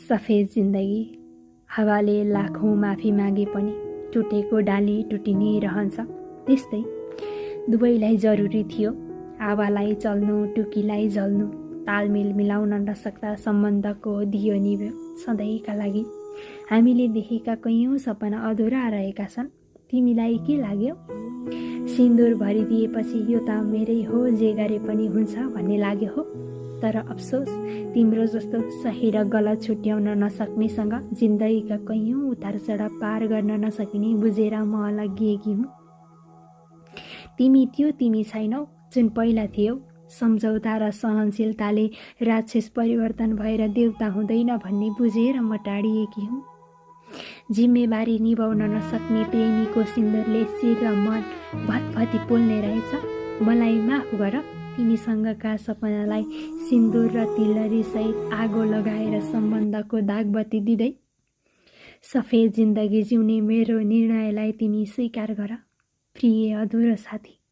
सफेद जिन्दगी हावाले लाखौँ माफी मागे पनि टुटेको डाली टुटी नै रहन्छ। त्यस्तै दुवैलाई जरुरी थियो, हावालाई चल्नु टुकीलाई जल्नु। तालमेल मिलाउन नसक्दा सम्बन्धको दियो निभ्यो सधैँका लागि। हामीले देखेका कैयौँ सपना अधुरा रहेका छन्। तिमीलाई के लाग्यो? सिन्दुर भरिदिएपछि यो त मेरै हो, जे गरे पनि हुन्छ भन्ने लाग्यो हो। तर अफसोस तिम्रो जस्तो सही र गलत छुट्याउन नसक्नेसँग जिन्दगीका कैयौँ उतार चढाव पार गर्न नसकिने बुझेर म अलग्गिएकी हुँ। तिमी त्यो तिमी छैनौ जुन पहिला थियौ। सम्झौता र सहनशीलताले राक्षस परिवर्तन भएर देवता हुँदैन भन्ने बुझेर म टाढिएकी हुँ। जिम्मेवारी निभाउन नसक्ने प्रेमीको सिन्दुरले शिर र मन भतभती पोल्ने रहेछ। मलाई माफ गर, तिमीसँगका सपनालाई सिन्दुर र तिलहरी सहित आगो लगाएर सम्बन्धको दागबत्ती दिँदै। सफेद जिन्दगी जिउने मेरो निर्णयलाई तिमी स्वीकार गर, प्रिय अधुरो साथी।